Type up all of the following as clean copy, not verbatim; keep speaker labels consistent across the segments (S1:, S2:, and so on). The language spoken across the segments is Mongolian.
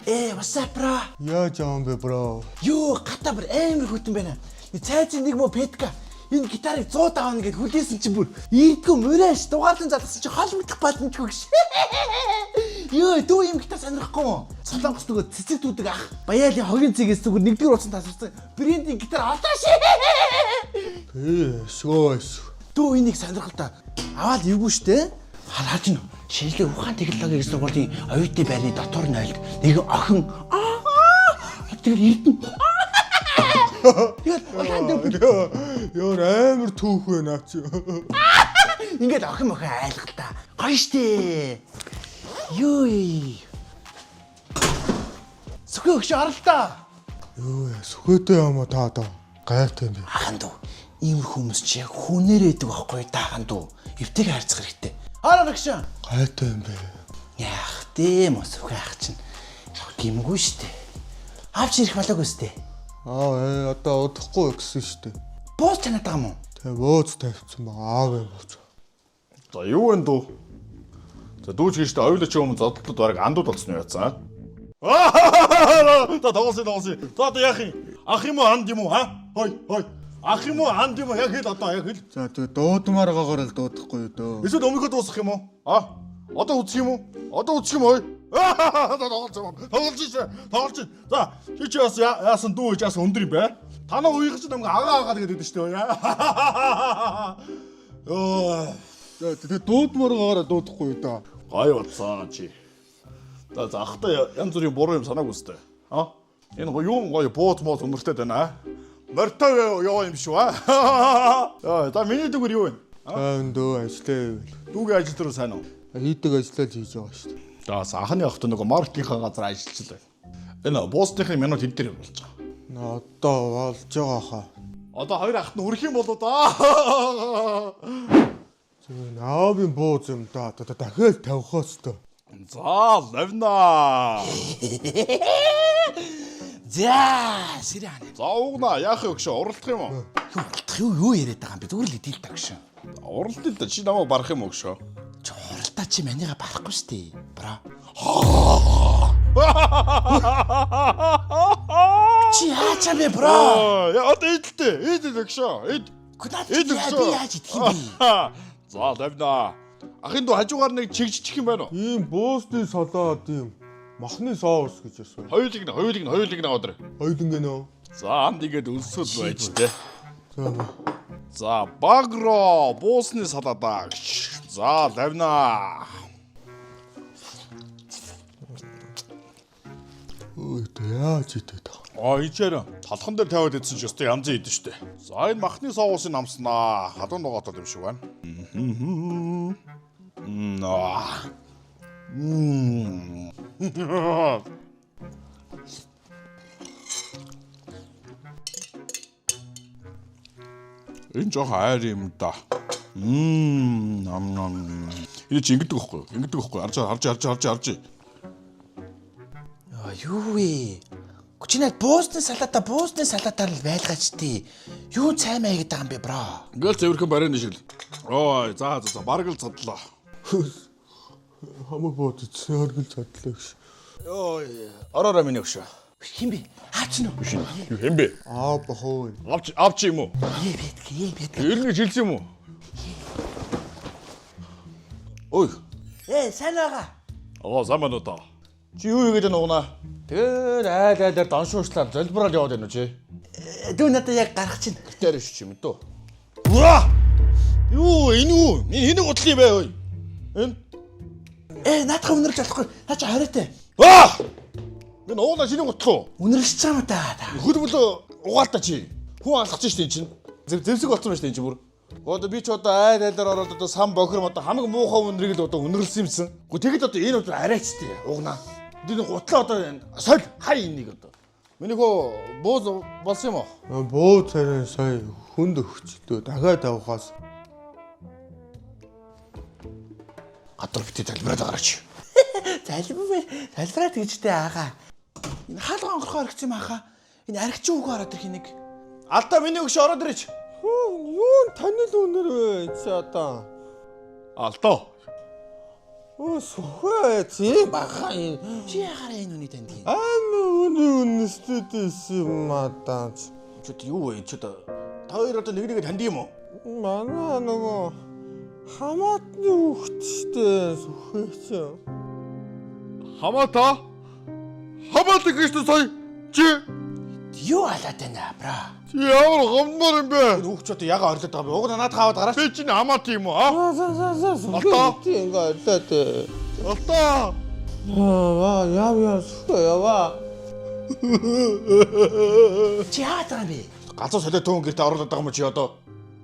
S1: What's up, bro?
S2: Яаж байгаа юм бэ, bro?
S1: Юу, гата бүр амар хүтэн байна. Нэг цайзын нэг мө Петка энэ гитарыг 100 давна гэд хүлээсэн чинь бүр ийдгүү мөрөөш дугаарлан залгасан чинь холмогдох боломжгүй гэж. Юу, дүү юм гитар сонирхгүй юм. Солонгос нөгөө цэцэг дүүдэг ах Баяалын хогийн цэгээс зүгээр нэгдүгээр ууцсан тасарсан брендийн гитар олоо шээ.
S2: Ээ, шгөөс.
S1: Дүү энийг сонирхолтой. Аваад эвгүй штэ. Хараач нь шинжлэх ухаан технологийн их сургуулийн оюутны байрны дотор нойлд нэг охин аа тэгэл эрдэнэ. Тэгээд улаан дээр
S2: Яар амар түүх вэ наа чи.
S1: ингээд охин мохин айлгалта. Гоё штэ. Юу. Сүхэ өгш оролтоо.
S2: Юу яа, сүхээтэй юм уу та одоо? Гайтай юм бэ.
S1: Ахан дүү. Ийм хүмүүс чи яг хүнээр идэг байхгүй да ахан дүү. Эвтэйг харьцах хэрэгтэй. Ороо өгш.
S2: Гайтай юм бэ.
S1: Яах вэ мө сүхэ ах чинь. Гимгүй штэ. Авч ирэх болоогүй штэ.
S2: Аа, одоо удахгүй гэсэн шүү дээ.
S1: Бууз чанаад байгаа юм уу?
S2: Тэ бууз тавьсан байгаа. Аав юм бууз.
S3: За юу вэ дүү? За дүүч гэж тэ оюулч юм зодлоод бараг андууд болсон юм яцсан. За тоглосон тоглосон. За одоо яах юм? Ах юм уу анд юм уу аа? Хой хой. Ах юм уу анд юм уу яг хэл одоо яг хэл.
S2: За тэгээ дуудмаар байгаагаар л дуудахгүй юу дөө.
S3: Эсвэл өмнөхөө дуусгах юм уу? А? Одоо үзэх юм уу? Одоо үзэх юм уу? За тоглож байгаа. Тоглож шээ. Тоглож. За чи чи бас яасан дүү гэж яасан өндөр юм бэ? Танаа үеийнх чинь намайг агаа агаа гэдэг шүү дээ. Йоо.
S2: За тэгээ дуудмаар байгаагаар дуудахгүй юу дөө.
S3: Гай бодсон чи. За за ахтай янз бүрийн буруу юм санааг үстэй. А? Энэ гоё юм гоё бууц мууц өмөртэй байна. Мортой ёо юм шүү аа. Яа, за миний дүгэр юу вэ?
S2: Тайван дөө ажиллаа ивэл.
S3: Дүүгийн ажил дээр сайн уу?
S2: Хийдэг ажиллаа л хийж байгаа шүү дээ.
S3: За анхны ахтай нөгөө маркетингийн газар ажиллаж л байна. Энэ буусныхын минут хэд дээр болж байгаа.
S2: На одоо болж байгаа хаа.
S3: Одоо хоёр ахт нь үрэх юм болоо да.
S2: Зөв аавын бууз юм да. Одоо дахиад тавихаас төө.
S3: За, лавна.
S1: За, сэрэ хана.
S3: За уугна яах вэ гэж уралдах юм уу?
S1: Юу уралдах юу юу яриад байгаа юм бэ? Зүгээр л идэл та гшин.
S3: Уралдал л да чи намайг барах юм уу гэж.
S1: Чи уралдаа чи манийга барахгүй штэ. Бро. Чи яаж юм бэ, бро?
S3: Яа одоо идэлтэй. Идэл өгшөө. Ид.
S1: Гүнаад
S3: Ид
S1: би
S3: өгшөө.
S1: яаж идэх юм бэ?
S3: За лавна. Ахын дүү хажуугаар нэг чигжчих юм байна уу?
S2: Ийм буусны салаад ийм махны соус гэж яасан.
S3: Хоёулыг нь хоёулыг нь хоёулыг нь аваад ир.
S2: Хоёуланг нөө.
S3: За анд ингээд өлсөд байж тээ.
S2: За маа.
S3: За багро буусны салаадаа гэж. За лавна.
S2: Өө тэ яаж идэх вэ?
S3: А ичээр талхан дээр тавиад идсэн ч өстой янзын идэн штэ. За энэ махны соусыг намснаа. Халуун нугаатай юм шиг байна. Мм. Аа. Мм. Энэ жоох айр юм да. Мм. Нам нам. Энэ чи ингэдэг байхгүй юу? Ингэдэг байхгүй юу? Харж харж харж харж харж.
S1: Аа, юу вэ? Чи над буусны салаата буусны салаатаар л байлгаач тий. Юу цай мэй гэдэг юм бэ, бро?
S3: Ингээл цэвэрхэн барин шиг л. Ой, за за за бараг л задлаа.
S2: Хамаг бууд идсэн оргил задлаа гэж.
S3: Йой, ороорой миний өгшөө.
S1: Хин бэ? Аач нь уу?
S3: Биш юм. Юу хэм бэ?
S2: Аа бохоо.
S3: Авч авч юм уу?
S1: Ээ бэдг, ээ бэдг.
S3: Ирнэ жилсэн юм уу? Ой,
S1: Ээ, сайн байгаа.
S3: аа сайн байна уу та? Чи юу хийгээд байна уунаа? Тэгээд айл айлаар доншуучлаар золборол яваад байна уу чи?
S1: Дүү надад яг гарах чинь.
S3: Гитар ш юм дөө. Уа! Юу энэ юу? Энэ хэнийг удлаа юм бэ ой? Энэ
S1: Ээ, наадах үнэрлж болохгүй. Наа чи хориотой.
S3: Аа! Энэ ууна чиний гутлах уу?
S1: Үнэрлж байгаа юм да.
S3: Хөл мөл угаалтаа чи. Хүн алхаж штэ энэ чинь. Зэв зэвсэг болсон байна штэ энэ чинь бүр. Одоо би ч одоо айл айлаар ороод одоо сан бохирм одоо хамаг муухай үнрийг л одоо үнэрлсэн юмсан. Гэхдээ тэгэд одоо энэ одоо арайчтай угнаа. Энэ гутлаа одоо энэ соль хай энийг одоо. Миний хөө бууз болсон юм уу?
S2: Буу царай сая хүнд өгчлөө. Дахиад тавихаас.
S3: Гадар бити залбираад гараач.
S1: Залбир, залбираад гэжтэй аага. Энэ хаалга онгорхоо орхисон юм аха. Энэ архичин үгөө ороод ирэх нэг.
S3: Алдаа миний өгш ороод ирээч.
S2: Хүү юу танил үнэр вэ чи одоо?
S3: Алдаа.
S2: Өө сүхээ чи баха.
S1: Чи яхаараа энэ үнийг таньдаг юм?
S2: Амар үний үнэстэйсэн мадаа.
S3: Чи одоо юу вэ? Чи одоо та хоёр одоо нэг нэгэ танд юм уу?
S2: Манай нөгөө хамаатны хүүхэд штэ сүхээ чи.
S3: Хамаата? Хамаата гэж сая чи
S1: Юу алаад байна, бра?
S3: чи ямар гомдмор юм бэ? Энэ хүүхд чи одоо яга орлоод байгаа юм. Уг нь наадах аваад гараач. Би чинь хамаат юм уу?
S2: Аа за за за
S3: Алтаа.
S2: сүхээ чи ингээ ойлоо тэ.
S3: Алтаа.
S2: Аа яа яа сүхээ яваа.
S1: Чи яагаад байгаа юм бэ?
S3: Галзуу солио төөн гэртээ оруулаад байгаа юм чи одоо?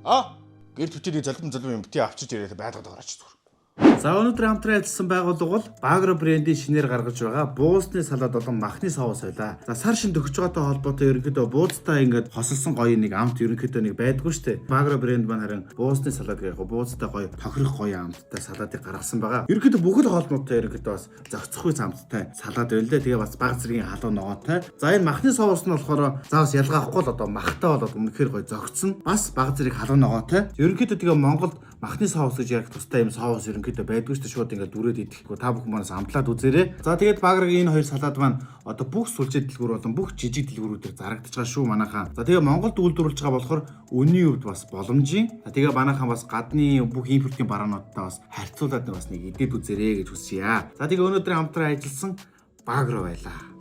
S3: А? Гэрт бичээд золбон золбон юм бити авчиж ирээд байлгаад гараач зүгээр.
S4: За өнөөдөр хамтран ажилласан байгууллага бол Багро брендийн шинээр гаргаж байгаа буусны салаад болон махны соус байлаа. За сар шин төгсөж байгаатай холбоотой ерөнхийдөө бууцтай ингээд хосолсон гоё нэг амт ерөнхийдөө нэг байдгүй штэ. Багро брэнд маань харин буусны салаад гэх яг бууцтай гоё тохирох гоё амттай салаадыг гаргасан байгаа. Ерөнхийдөө бүхэл хоолнуудтай ерөнхийдөө бас зохицохгүй амттай салаад байл дээ. Тэгээ бас баг зэргийн халуун ногоотой. За энэ махны соус нь болохоор за бас ялгаахгүй л одоо махтай болоод үнэхээр гоё зохицсон. Бас баг зэрэг халуун ногоотой. Ерөнхийдөө тэгээ Монголд махны соус гэж яг тустай юм соус ерөнхийдөө байдгүй шүү дээ. Шууд ингээд дүрээд идэхгүй. Та бүхэн манаас амтлаад үзээрэй. За тэгээд Баграгийн энэ хоёр салаад маань одоо бүх сүлжээ дэлгүүр болон бүх жижиг дэлгүүрүүдээр зарагдаж байгаа шүү манайхаа. За тэгээ Монголд үйлдвэрлэж байгаа болохоор үнийн хувьд бас боломжийн. За тэгээ манайхаа бас гадны бүх импортын бараануудтай бас харьцуулаад бас нэг идэд үзээрэй гэж хүсье. За тэгээ өнөөдөр хамтран ажилласан Багро байлаа.